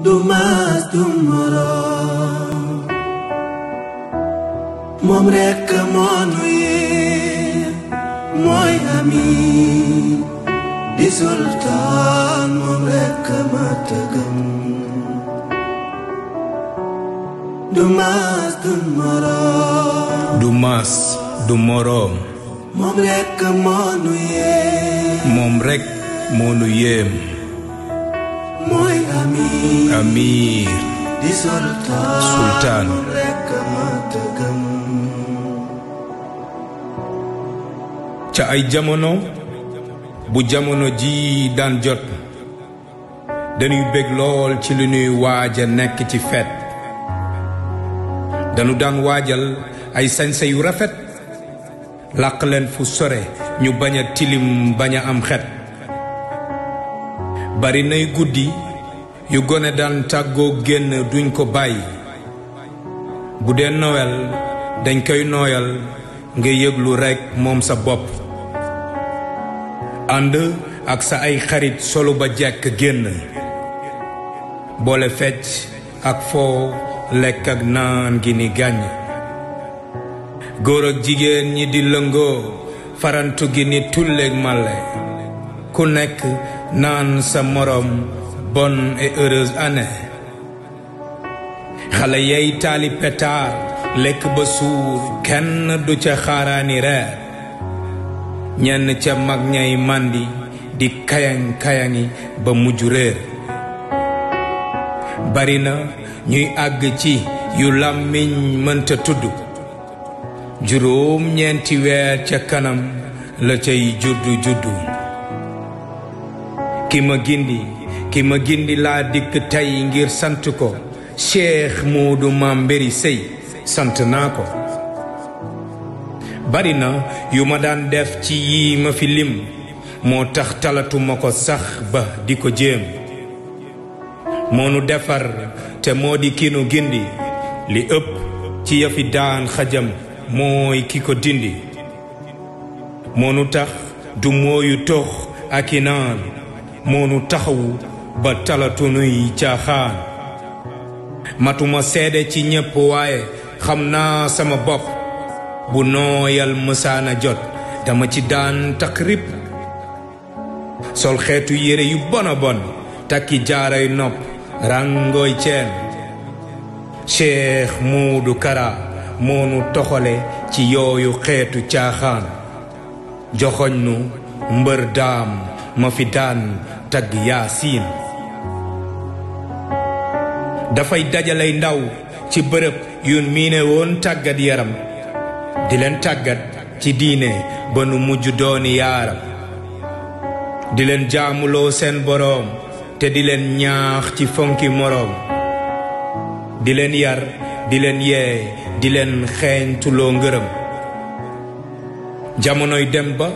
du maas du moroom moom rekk moo nu yee mooy amiin di sultaan moom rekk ma tëgëm du maas du moroom du maas du moroom moom rekk moo nu yee moom rekk moo nu yéem mooy amiir di sultaan moom rekk ma tëgëm ca ay jamono bu jamono ji daan jot dañuy bég lool ci lu ñuy waaja nekk ci feet dañu daan waajal ay sañse yu rafet làq leen fu sore ñu bañ a tilim bañ a am xet bari nay guddi yu gone daan tàggoo génn duñ ko bàyyi bu dee Noël dañ koy nooyal nga yëglu rekk moom sa bopp ànd ak sa ay xarit solu ba jekk génn boole fecc ak foo lekk ak naan gi ni gàññ góor ak jigéen ñi di lëngoo farantu gi ni tulleeg màlle ku nekk naan sa morom bonne et heureuse année xale yey taali pétard lekk ba suur kenn du ca xaaraani reer ñenn ca mag ñay màndi di kayaŋ-kayaŋi ba mujj réer bari na ñuy àgg ci yu làmmiñ mënta tudd juróom ñeenti weer ca kanam la cay juddu ki ma gindi laa dikk tey ngir sant ko Cheikh Modou Mame Mbéri Seye sant naa ko bari na yu ma daan def ci yii ma fi lim moo tax talatuma ko sax ba di ko jéem moo nu defar te moo di ki nu gindi li ëpp ci yafi daan xajam mooy ki ko dindi moo nu tax du mooyu tox ak i naan moo nu taxawu ba talatu nuy caaxaan matuma seede ci ñépp waaye xam naa sama bopp bu nooyal mësaana jot dama ci daan takrib sol xeetu yére yu bona bon takki jaaray nopp rangooy ceen Cheikh Modou Kara moo nu toxale ci yooyu xeetu caaxaan joxoñ nu mbër daam ma fi daan tagg yaasiin dafay dajalay ndaw ci bërëb yun miine woon tàggat yaram di leen tàggat ci diine ba nu mujj dooni yaaram di leen jaamuloo seen boroom te di leen ñaax ci fonki moroom di leen yar di leen yeey di leen xeeñtuloo ngërëm jamonoy dem ba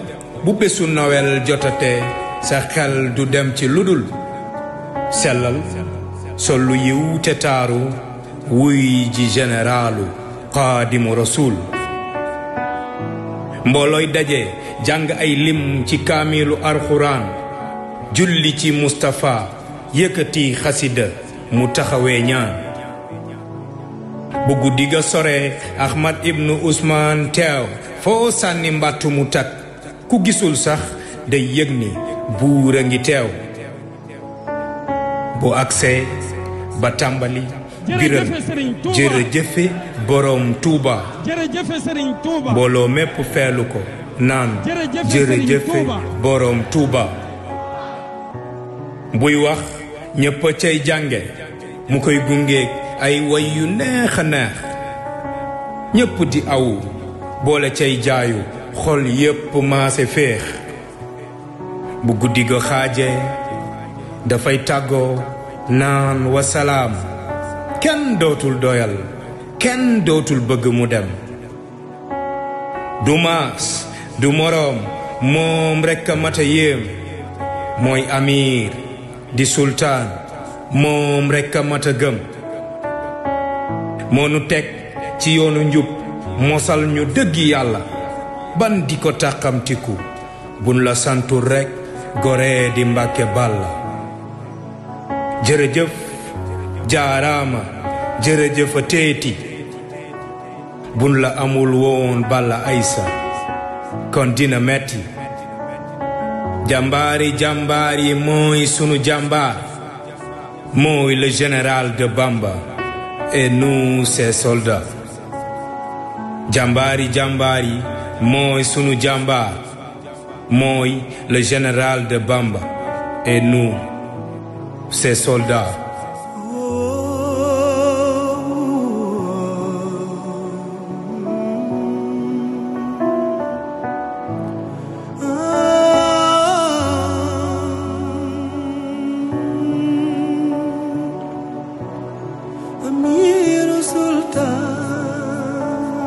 bu bésu Noël jotatee sa xel du dem ci ludul sellal sol lu yiw te taaru wuy ji généralu Xaadimu Rasuul mboolooy daje jàng ay lim ci kaamilu alxuraan julli ci Mustapha yëkkati xasida mu taxawee ñaan bu guddi ga sore Ahmad ibnu Usmaan teew foo sànni mbàttu mu takk ku gisul sax day yëg ni buur a ngi teew bu agsee ba tàmbali biral jërëjëfe boroom Tuuba mbooloo mépp feelu ko naan jërëjëfe boroom Tuuba buy wax ñépp a cay jànge mu koy gungeeg ay way yu neex a neex ñépp di awu boole cay jaayu xol yépp maase féex bu guddi ga xaaje dafay tàggoo naan wasalaam kenn dootul doyal kenn dootul bëgg mu dem du maas du moroom moom rekk a mata yéem mooy amiir di sultaan moom rekk a mata gëm moo nu teg ci yoonu njub mosal ñu dëggi yàlla ban di ko tàqamtiku bun la santul rekk goree di Mbàkke Bàlla jërëjëf jaaraama jërëjëfa teeti bun la amul woon Balla Aïssa kon dina metti jàmbaari mooy sunu jàmbaar mooy le général de Bamba et nous ses soldats jàmbaari mooy sunu jàmbaar mooy le général de Bamba et nous ses soldats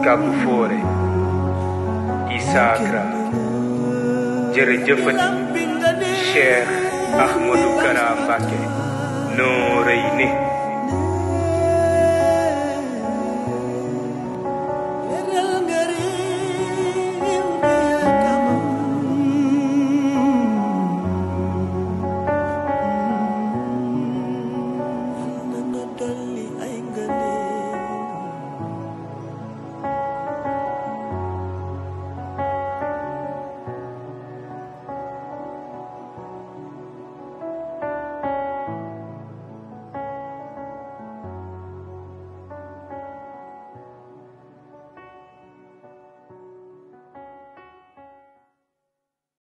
Kabu Foore Isakra jërëjëfati Cheikh Ahmadou Kara Mbacké Noreyni